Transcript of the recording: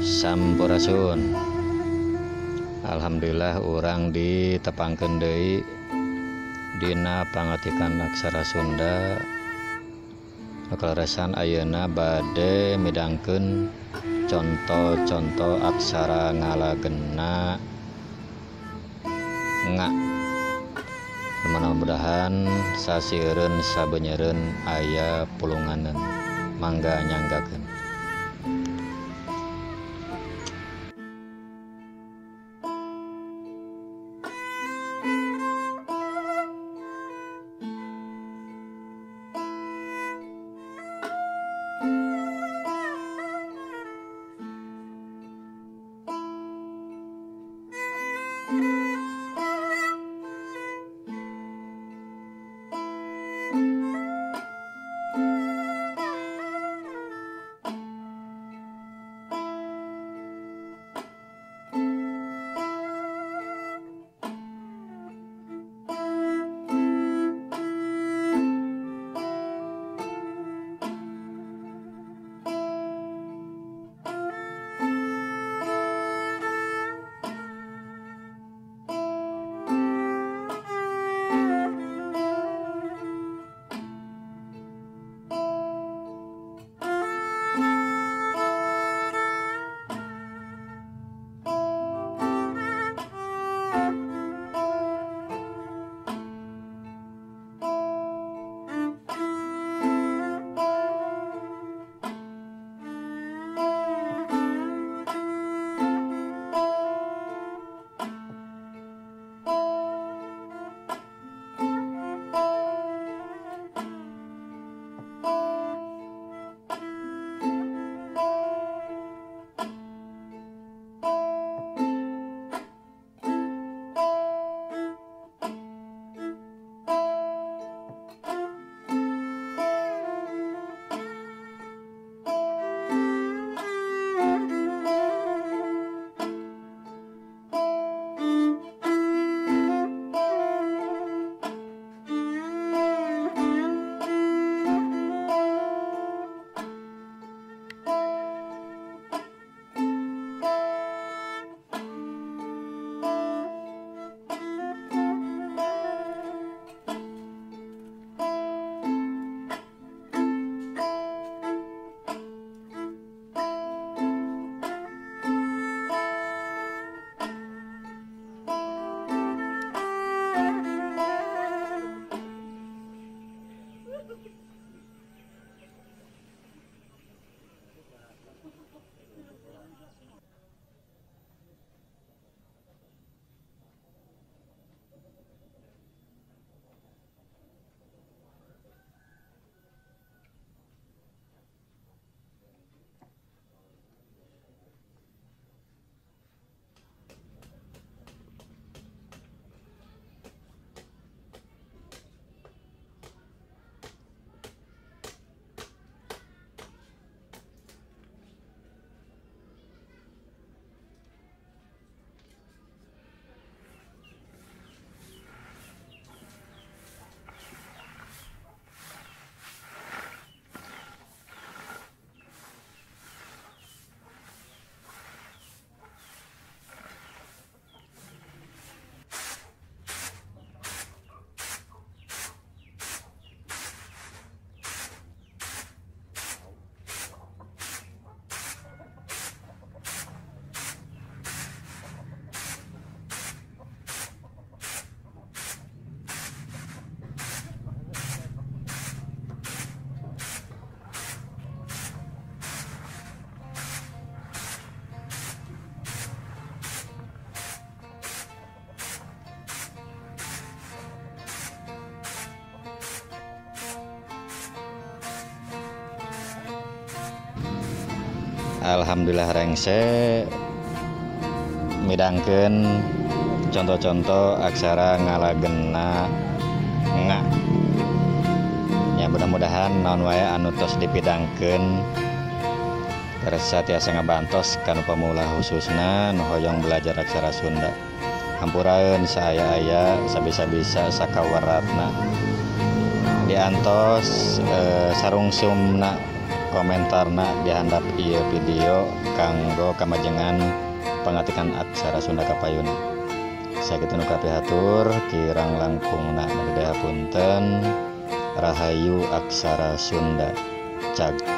Sampurasun. Alhamdulillah urang ditepangkeun deui dina pangatikan aksara Sunda. Kaleresan ayeuna bade midangkeun conto-conto aksara ngalagena nga. Mudah-mudahan sasieureun sabeunyereun aya pulunganeun. Mangga nyanggakeun. Alhamdulillah rengse midangkeun contoh-contoh aksara ngalagena nga. Ya mudah-mudahan naon wae anu tos dipidangkeun kersa tiasa ngabantos kanu pamula khususna nu hoyong belajar aksara Sunda. Hampuraeun saaya-aya sabisa-bisa sakawaratna. Diantos sarungsumna Komentarna di handap ieu video kanggo kamajengan pangatikan aksara Sunda kapayun. Sakitu nu kapihatur, kirang langkungna punten. Rahayu aksara Sunda. Cag.